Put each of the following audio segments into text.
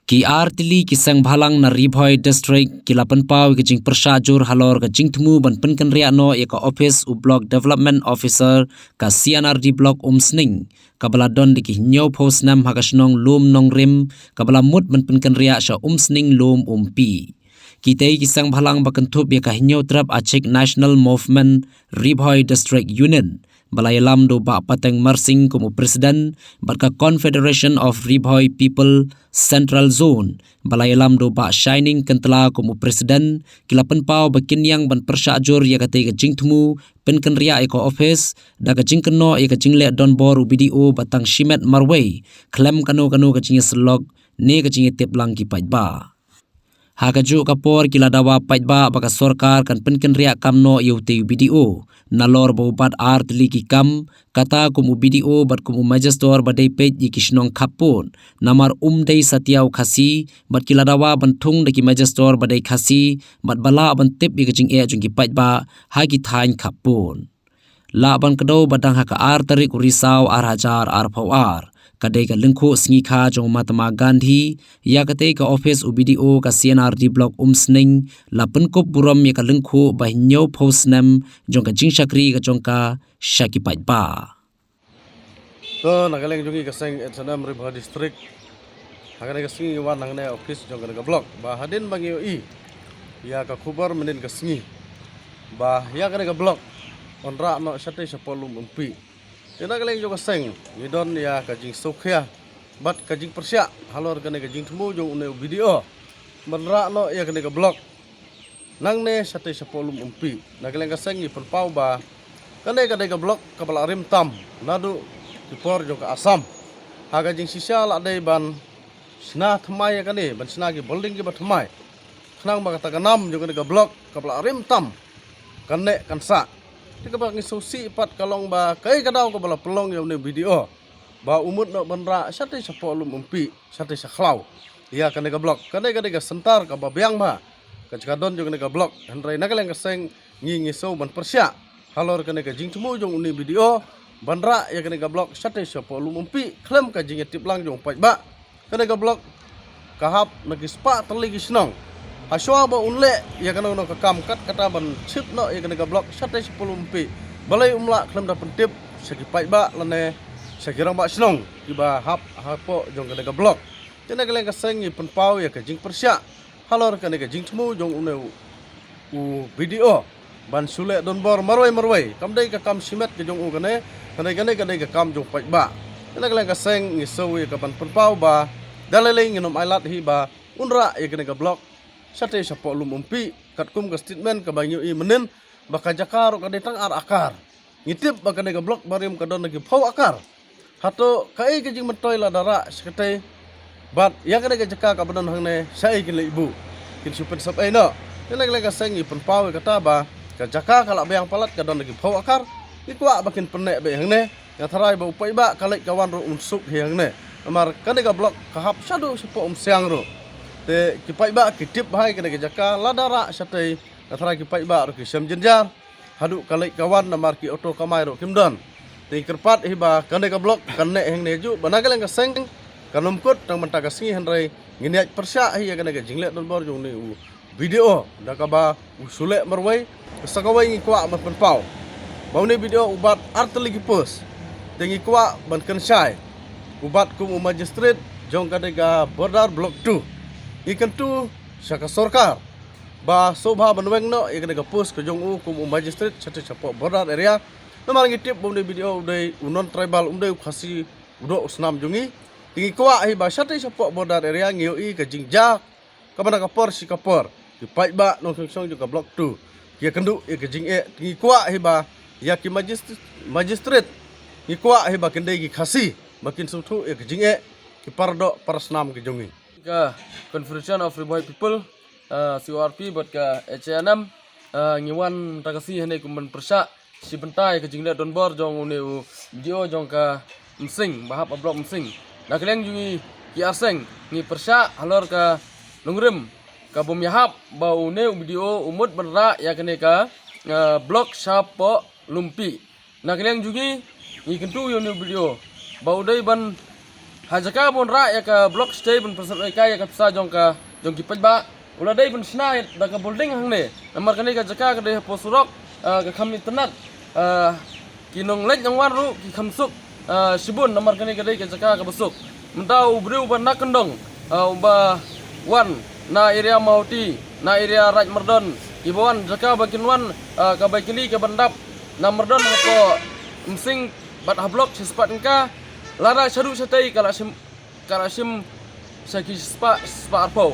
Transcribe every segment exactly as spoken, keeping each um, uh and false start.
Ki artylli ki seng bhalang na Ri Bhoi District ki la pynpaw ïa ka jingpyrshah jur halor ka jingthmu ban pynkynriah noh ïa ka ophis u Block Development Officer ka C N R D Block Umsning, kaba la don da ki hynñiewphew snem ha ka shnong Lum Nongrim, kaba la mut ban pynkynriah sha Umsning Lum Umpi. Kitei ki seng bhalang ba kynthup ïa ka Hynñiewtrep Achik National Movement Ri Bhoi District Unit, ba la ïalam da u Bah Pateng Marsing kum u President, bad ka Confederation of Ri Bhoi People Central Zone, ba la ïalam da u Bah Shining Kyntla kum u President, ki la pynpaw ba kin ïeng ban pyrshah jur ïa katei ka jingthmu pynkynriah ïa ka ophis, da ka jingkynnoh ïa ka jingleh donbor u B D O ba tang shimet marwei, khlem kano kano ka jingïasyllok ne ka jingïatip lang ki paidbah. Ha kajuh ka por ki la dawa paidbah ba ka sorkar kan pynkynriah kam noh ïa utei u B D O, nalor ba u bat artylli ki kam, kata kum u B D O bad kum u Magistrate ba dei peit ïa ki shnong khappud, namar um dei satia u Khasi, bad ki la dawa ban thung da ki Magistrate ba dei Khasi, bad ba lah ban tip ïa ka jingeh jong ki paidbah ha ki thaiñ khappud. Lah ban kdew ba dang ha ka ar tarik u Risaw ar hajar arphew ar, ka dei ka lyngkhuh sngi kha jong u Mahatma Gandhi, ïa katei ka ophis u B D O ka C N R D Block Umsning, la pynkup burom ïa ka lyngkhuh ba hynñiewphew snem jong ka jingshakri ka jong ka sha ki paidbah. To, na ka liang jong ngi ka seng H N M Ri Bhoi District, ha kane ka sngi ngi wan hangne ophis jong kane ka block, ba hadien ba ngi ïohi ïa ka khubor mynnin ka sngi ba ïa kane ka block yn rah noh shatei shapoh Lum Umpi. Te na ka liang jong ka seng ngi don ïa ka jingsngewkhia bad ka jingpyrshah halor kane ka jingthmu jong une u B D O ban rah noh ïa kane ka block nangne shatei shapoh Lum Umpi. Na ka liang ka seng ngi pynpaw ba kane ka dei ka block kaba la rim tam naduh ki por jong ka Assam. Ha ka jingshisha la dei ban shna thymmai ïa kane, ban shna ki building kiba thymmai, khnang ba kata ka nam jong kane ka block kaba la rim tam kan neh kan sah. Te kaba ngi sngewsih pat ka long ba kaei ka daw kaba la pynlong ïa une u B D O ba u mut noh ban rah shatei shapoh Lum Umpi, shatei sha khlaw ïa kane ka block. Kane ka dei ka center kaba biang bha ka jaka don jong kane ka block. Hynrei na ka liang ka seng ngi ngi sngew ban pyrshah halor kane ka jingthmu jong une u B D O ban rah ïa kane ka block shatei shapoh Lum Umpi khlem ka jingïatip lang jong u paidbah. Kane ka block ka hap na ki spah tylli ki shnong. Hashwa ba un leh ïa kano kano ka kam kat kata ban ship noh ïa kane ka block shatei shapoh Lum Umpi, balei um lah khlem da pyntip sha ki paidbah lane sha ki rangbah shnong kiba hap hapoh jong kane ka block. Te na ka liang ka seng ngi pynpaw ïa ka jingpyrshah halor kane ka jingthmu jong une u, u B D O ban shu leh donbor marwei marwei. Kam dei ka kam shimet ka jong u kane, kane, kane ka dei ka kam jong paidbah. Te na ka liang ka seng ngi sngew ïa ka ban pynpaw ba da lei lei ngin ym ailad hi ba un rah ïa kane ka block shatei shapoh Lum Umpi, katkum ka statement kaba ngi ïohi mynnin ba ka jaka ruh ka dei tang ar akar. Ngi tip ba kane ka block barim ka don na ki phew akar. Hato kaei ka jingmyntoi lada rah sha katei, bad ïa kane ka jaka kaba don hangne shaei kin leit buh? Kin shu pynsep ei noh? Te na ka liang ka seng ngi pynpaw ïa kata ba ka jaka ka la biang palat, ka don na ki phew akar. Ngi kwah ba kin pynneh beit hangne. Nga tharai ba u paidbah ka leit ka wan ruh un suk hi hangne, namar kane ka block ka hap shaduh shapoh Umsiang ruh. Te ki paidbah ki tip bha ïa kane ka jaka, lada rah shatei nga tharai ki paidbah ruh ki shem jynjar haduh ka leit ka wan, namar ki auto kamai ruh kim don. Te ngi kyrpad hi ba kane ka block kan neh hangne juh, ba na ka liang ka seng kan ym kut tang mynta ka sngi, hynrei ngin ïaid pyrshah hi ïa kane ka jingleh donbor jong une u B D O da kaba u shu leh marwei. Sa kawei ngi kwah ban pynpaw ba une u B D O u bat artylli ki post. Te ngi kwah ban kynshai u bat kum u magistrate jong kane ka border block two. Ngi kyntu sha ka sorkar ba sngewbha ban weng noh ïa kane ka post ka jong u kum u magistrate shatei shapoh border area. Namar ngi tip ba une u B D O u dei u non tribal, um dei u Khasi u doh u snam jong ngi. Te ngi kwah hi ba shatei shapoh border area ngi ïohi ka jingjia kaba na ka por shi ka por ki paidbah nongshong shnong jong ka block two ki ïakynduh ïa ka jingeh. Te ngi kwah hi ba ïa ki magis-, magistrate ngi kwah hi ba kin dei ki Khasi ba kin sngewthuh ïa ka jingeh ki paradoh parasnam ki jong ngi. Ka Confederation of Ri Bhoi People, ah, C O R P bad ka H A N M, ah, ngi wan mynta ka sngi hangne kum ban pyrshah shi bynta ïa ka jingleh donbor jong une u B D O jong ka Umsning, ba hap ha block Umsning. Na ka liang jong ngi ki ar seng ngi pyrshah halor ka nongrim ka bym ïahap ba une u B D O u mut ban rah ïa kane ka, ah, block shapoh Lum Umpi. Na ka liang jong ngi ngi kyntu ïa une u B D O ba u dei ban Ha jaka ban rah ïa ka block shatei ban pynshah ïa ka pisa jong ka jong ki paidbah, u la dei ban shna da ka building hangne. Namar kane ka jaka ka dei hapoh surok, ah, ka kham itynnad, ah, ki nongleit nongwan ruh ki kham suk, ah, shibun namar kane ka dei ka jaka kaba suk. Mynta u briew ba na kyndong, ah, uba wan na area Mawhati, na area Raid Myrdon, kiba wan jaka ba kin wan, ah, ka bai kali ka ban dap na Myrdon hapoh Umsning bad ha block shispah tyngka, lada shaduh shatei ka la shim, ka la shim sha ki spah, spah arphew.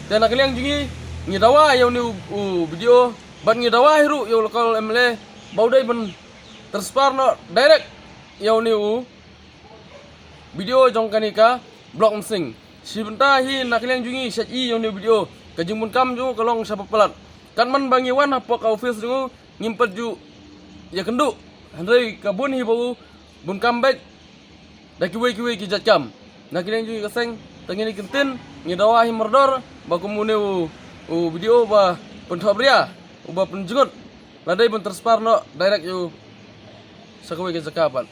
Te na ka liang jong ngi, ngi dawa ïa une u, u B D O bad ngi dawa hi ruh ïa u local M L A ba u dei ban transfer noh direct ïa une u B D O jong kane ka block Umsning. Shi bynta hi na ka liang jong ngi sha i ïa une u B D O, ka jingbun kam jong u ka long sha ba palat. Katba man ba ngi wan hapoh ka office jong u ngim pat ju ïakynduh, hynrei ka bun hi ba u bun kam beit da kiwei kiwei ki jait kam. Na ka liang jong ngi ka seng, tang ngi ni kyntien, ngi dawa hi mardor ba kum une u, u B D O ba pynthop ria, uba pynjngut, la dei ban transfer noh direct ïa u sha kawei ka jaka pat.